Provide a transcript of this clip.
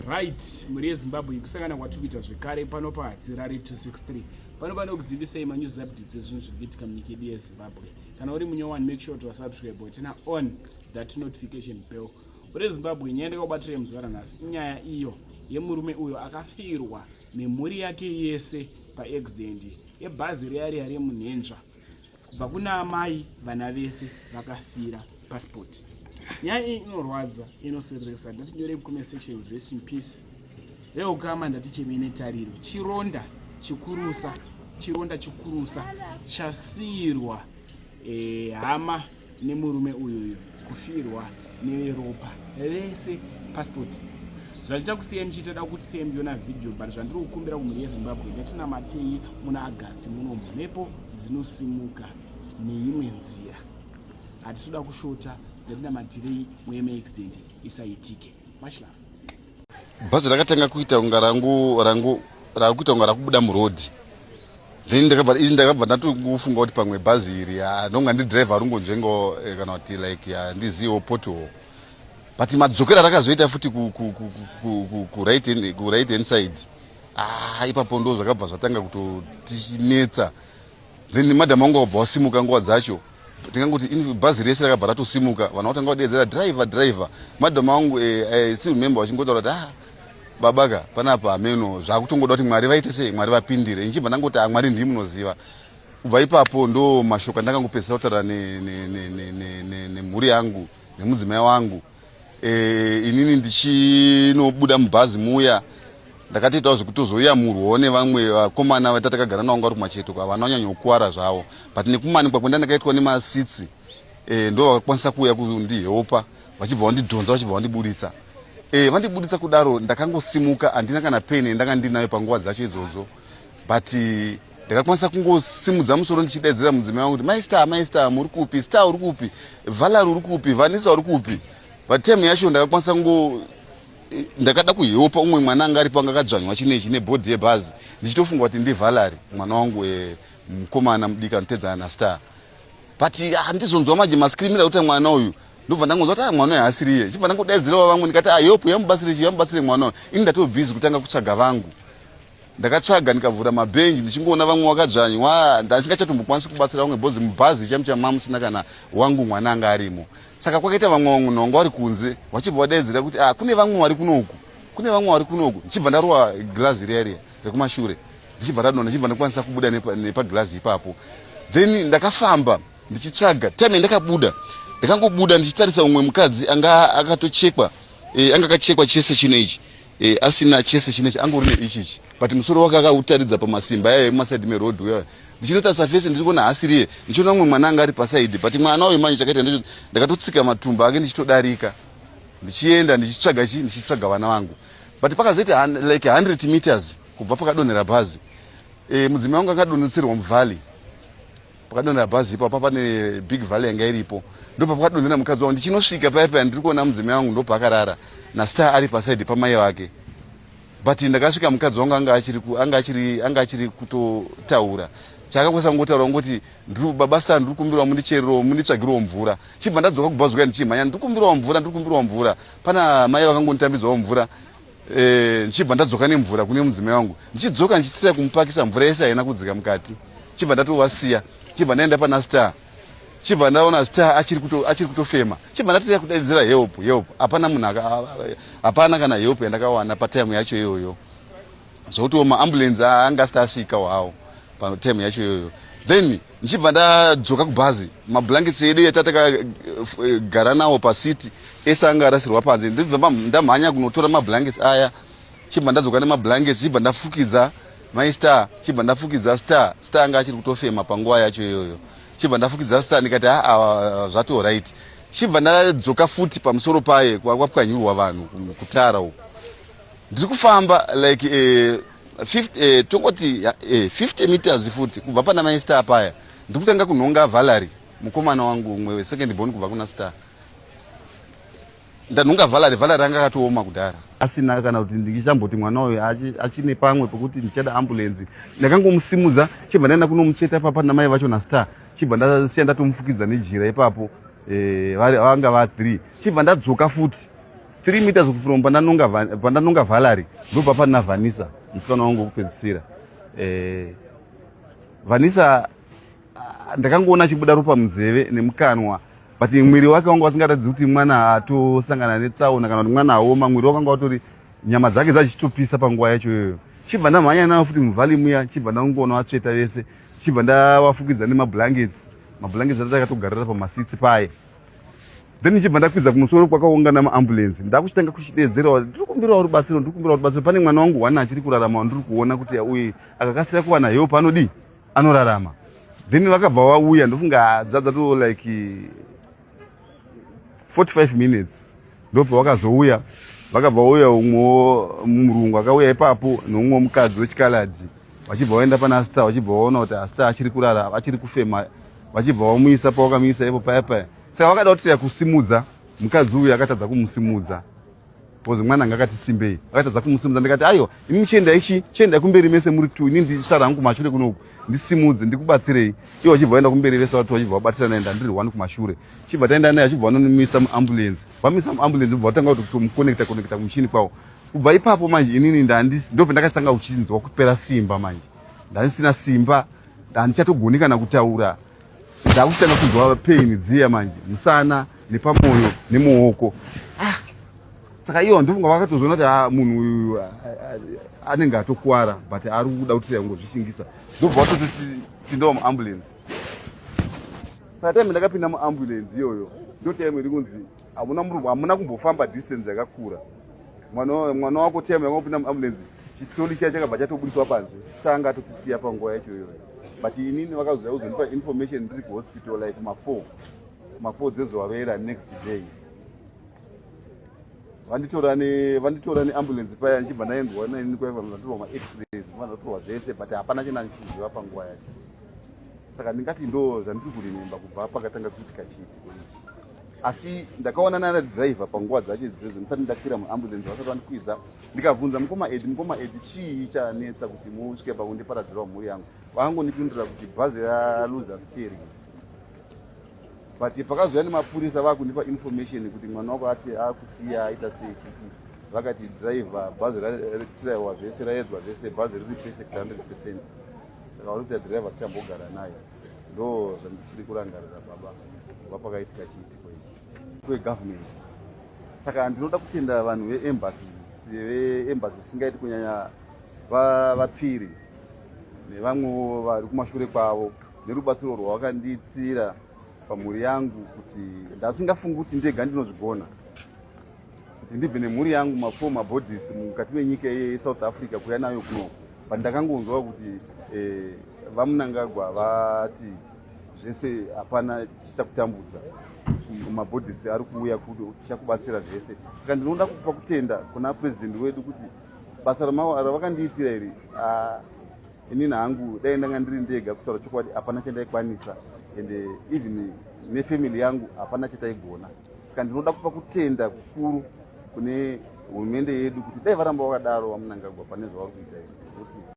Right, mhuri yeZimbabwe, kusangana kwatiri kuita zvekare pano paHatirari 263. Pano panokuzivisai manews updates ezvinhu zviri kuitika munyika yedu yeZimbabwe. Kana uri munyowani, make sure to subscribe, turn on that notification bell. Mhuri yeZimbabwe, nyaya ndakakubatirei muzuva ranhasi inyaya iyo yemurume uyo akafirwa nemhuri yake yese paaccident yebhazi riya riya remunhenzva. Kubva kuna amai, vana vese vakafira passport. Nyaya iyi inorwadza, inosiririsa. Ndatinyore mucomment section, rest in peace. Veukama ndatichemei netariro. Chironda chikurusa, chironda chikurusa chasiyirwa hama nemurume uyuyu, kufirwa neveropa vese passport. Zvandichakusiyai muchiita da kuti siyai muchiona video, but zvandiri kukumbira kumhuri yeZimbabwe, ngatinamatei muna August muno, mhepo dzinosimuka neimwe nzira. Hatisi kushota, ngatinamatirei mweya yeaccident isaitike. Much love. Bhazi rakatanga kuita kunga rangu rangu rakuita kunga rakubuda murodhi, then ndakabva ini ndakabva ndatofunga kuti pamwe bhazi iri ndonga ndidhiraivha rungonzvengo kana kuti like handizivo pothole, but madzokero arakazoita futi ku right hand side, ah, ipapo ndo zvakabva zvatanga kutotinetsa. Then madhamu angu akabva wasimuka nguva dzacho, tingangoti bhazi rese rakabva ratosimuka, vanhu vatanga kudedzera, "Driver, driver!" Madhamu angu still remember vachingotaura kuti, "Ah, babaka, panapa hameno zvakutongoda kuti Mwari vaite sei, Mwari vapindire." Ndichibva ndangoti, "Ah, Mwari ndii munoziva." Kubva ipapo ndo mashoko andakangopedzisira kutaura nemhuri yangu nemudzimai wangu. Inini ndichinobuda mubhazi muya, ndakatoitawo zvekutozoyamurwawo nevamwe vakomana vatatakagara navo vari kumacheto, havana kunyanyokuwara zvavo, but nekumanikwa kwenda ndakaitwa nemaseats ndo vakakwanisa kuuya kundihelpa, vachibva vandidhonza, vachibva vandiburitsa. Vandibuditsa kudaro, ndakangosimuka, handina kana peni ndanga ndinayo panguva dzacho idzodzo, but ndakakwanisa kungosimudza musoro ndichidaidzira mudzimai wangu kuti, "Mai Star, Mai Star, muri kupi? Star uri kupi? Valary uri kupi? Vanisa uri kupi?" But time yacho ndakakwanisa kungo ndakada kuhelpa umwe mwana anga aripo, anga akadzvanywa chinechi nebhodhi yebhazi, ndichitofunga kuti ndiValary, mwana wangu mukomana mudiki anotedzana naStar, but handizonzwa manje mascreamira kuti mwana uyu. Ndobva ndangonzwa kuti, "Ah, mwana uyu haasiriye." Chibva ndangodaidzirawo vamwe ndikati, "Ayopo ah, yamubatsire chi, yamubatsire mwana uyu." Ini ndatobhizi kutanga kutsvaga vangu. Ndakatsvaga, ndikavhura mabhenji, ndichingoona vamwe vakadzvanywa. Ndasingachatombokwanisi kubatsira vamwe because mubhazi chamu chamamusina kana wangu mwana anga arimo. Saka kwakaita vamwe vanhu vanga vari kunze, vachibva vadaidzira kuti, "Ah, kune vamwe vari kunoku, kune vamwe vari kunoku." Ndichibva ndarova girazi riya riya rekumashure, ndichibva radonha, ndichibva ndakwanisa kubuda nepagirazi ipapo. Then ndakafamba ndichitsvaga. Time yandakabuda, ndakangobuda ndichitarisa umwe mukadzi anga akatochekwa, anga akachekwa chese chino ichi, asina chese chinechi, angori neichichi, but musoro wake akautaridza pamasimba aya emasaidi meroad uya. Ndichinotarisa face, ndiri kuona haasiriye. Ndichiona umwe mwana anga ari pasaidi, but mwana uyu manje chakaita ndecho ndakatotsika matumba ake ndichitodarika, ndichienda ndichitsvaga chi ndichitsvaga vana vangu. But pakazoita like 100 meters kubva pakadonhera bhazi, mudzimai wangu akadonhetserwa muvalley. Pakadonhera bhazi ipapo pane big valley yanga iripo, ndopapakadonhera mukadzi wangu. Ndichinosvika paya paya, ndiri kuona mudzimai wangu ndopaakarara naStar ari pasaidi pamai vake, but ndakasvika mukadzi wangu anga achiri kutotaura. Chaakakwanisa kungotaura kungoti, "Baba Star, ndiri kumbirawo mundichererewo, munditsvagirewo mvura." Chibva ndadzoka kubhazi kuya ndichimhanya, "Ndiri kumbirawo mvura, ndiri kumbirawo mvura." Pana mai vakangonditambidzwawo mvura, ndichibva ndadzoka nemvura kune mudzimai wangu. Ndichidzoka ndichitira kumupakisa mvura, yese haina kudzika mukati. Chibva ndatovasiya, chibva ndaenda pana Star, chibva ndaona Star achiri kutofema. Chibva ndatira kudaidzira, "Help, help!" Hapana munhu, hapana kana help yandakawana patime yacho iyoyo, zvokutiwo maambulance anga asati asvikawo hawo patime yacho iyoyo. Then ndichibva ndadzoka kubhazi, mablankets edu yatatakagara nawo paseat ese anga arasirwa panze. Ndibva ndamhanya kunotora mablankets aya, chibva ndadzoka nemablankets, chibva ndafukidza mai Star, chibva ndafukidza Star. Star anga achiri kutofema panguva yacho iyoyo. Chibva ndafukidza Star, ndikati, "Aa, zvato right." Chibva ndadzoka futi pamusoro paye kwapwanyurwa vanhu kutara uku. Ndiri kufamba like 50, tongoti 50 meters futi kubva pana mai Star paya, ndiri kutanga kunhonga Valery, mukomana wangu umwe, second born kubva kuna Star. Ndanhonga Valery. Valery anga akatooma kudhara, asina kana kuti ndichamboti mwana uyu achine pamwe pekuti ndichada ambulance. Ndakangomusimudza, chibva ndaenda kunomucheta papa namai vacho naStar, chibva ndasiya ndatomufukidza nejira ipapo. Vanga va3. Chibva ndadzoka futi. 3 meters from pandanonga Valerie, ndobva pana Vanessa, musikana wangu wekupedzisira. Vanessa, ndakangoona achibuda ropa munzeve nemukanwa, but mwiri wake wanga wasingaratidzi kuti mwana atosangana netsaona kana kuti mwana aoma. Mwiri wake wanga watori, nyama dzake dzachitopisa panguva yacho iyoyo. Chibva ndamhanya nawo futi muvalley muya, chibva ndangoona vatsveta vese, chibva ndavafukidza nemablankets, mablankets atakatogarira pamaseats paye. Then ndichibva ndakwidza kumusoro kwakaungana maambulance, ndakuchitanga kuchidedzerawo, "Ndiri kumbirawo rubatsiro, ndiri kumbirawo rubatsiro. Pane mwana wangu one achiri kurarama, ndiri kuona kuti uye akakasira kuwana help anodii, anorarama." Then vakabva vauya, ndofunga dzadza to like 45 minutes, ndobva vakazouya. Vakabva vauya, umwewo murungu akauya ipapo neumwe mukadzi wechikaladzi, vachibva vaenda pana Star, vachibva vaona kuti Star achiri kurara, achiri kufema, vachibva vamuisa pavakamuisa ipo paya paya. Saka vakada kutira kusimudza mukadzi uyu, akatadza kumusimudza because mwana anga akati simbei, akatadza kumusimudza. Ndikati, "Aiwa, imi chiendai, chi chiendai kumberi mese muri two, ini ndisara hangu kumashure kunoku, ndisimudze ndikubatsirei." Ivo vachibva vaenda kumberi vese vatu, vachibva vabatirana, enda ndiri one kumashure. Chibva taenda naye, achibva vanomisa muambulance. Vamisa muambulance, bva vatanga kutomuconnecta connecta kumuchini kwavo. Kubva ipapo manje inini ndobva ndakatanga kuchinzwa kupera simba manje. Ndandisina simba, handichatogoni kana kutaura. Ndakuchitanga kunzwa pain dziya manje musana nepamwoyo nemuoko. Ah, saka ivo ndofunga vakatozoona kuti, ah, munhu uyu anenge atokuwara, but ari kuda kuti kungozvisingisa. Ndobva vatototi pindawo muambulance. Saka time ndakapinda muambulance iyoyo, ndo time iri kunzi hamuna kumbofamba distance yakakura, mwana wako, time yakangopinda muambulance, chitrolley chiya chakabva chatobudiswa panze. Tanga atotisiya panguva yacho iyoyo. But inini vakazouya kuzondipa information ndiri kuhospital like ma4 dzezuva roera next day. Vanditora neambulance paya, ndichibva ndaendwa naini kwaivandatorwa maX-rays, vandatorwa zvese, but hapana chena ndichiziva panguva yacho. Saka ndingati ndo zvandiri kuremember kubva pakatanga kuitika chiitiko ichi. Asi ndakaona nana driver panguva dzacho idzodzo, ndisati ndakwira muambulance, vasati vandikwidza, ndikabvunza mukoma Edi, "Mukoma Edi, chii chanetsa kuti musvike pakundiparadzirawo mhuri yangu?" Vakangondipindura kuti bhazi raluza steering. But pakazouya nemapurisa vakundipa information kuti mwana wako ati akusiya, aita sei, chichi, vakati driver, bhazi ratiraiwa zvese, raedzwa zvese, bhazi riri perfect 100%, saka vari kuti driver tichambogara naye. Ndo zvandichiri kurangarira, baba, kubva pakaitika chiitiko ichi kwegovernment. Saka ndinoda kutenda vanhu veembassy, veembassy zvisingaiti, kunyanya vapfiri nevamwewo vari kumashure kwavo, nerubatsiro rwavakandiitira pamhuri yangu, kuti ndasingafungi kuti ndega ndinozvigona kuti ndibve nemhuri yangu ma4 mabodies mukati menyika yeSouth Africa kuya nayo kunoku. But ndakangonzwa kuti vaMnangagwa vati zvese hapana chichakutambudza, mabodies ari kuuya, tichakubatsira zvese. Saka ndinoda kupa kutenda kuna purezidendi wedu kuti basa ravakandiitira iri, inini hangu dai ndanga ndiri ndega, kutaura chokwadi, hapana chandaikwanisa, and even nefamily yangu hapana chataigona. Saka ndinoda kupa kutenda kukuru kune hurumende yedu kuti dai varamba vakadaro, vaMnangagwa, pane zvavari kuita izvi.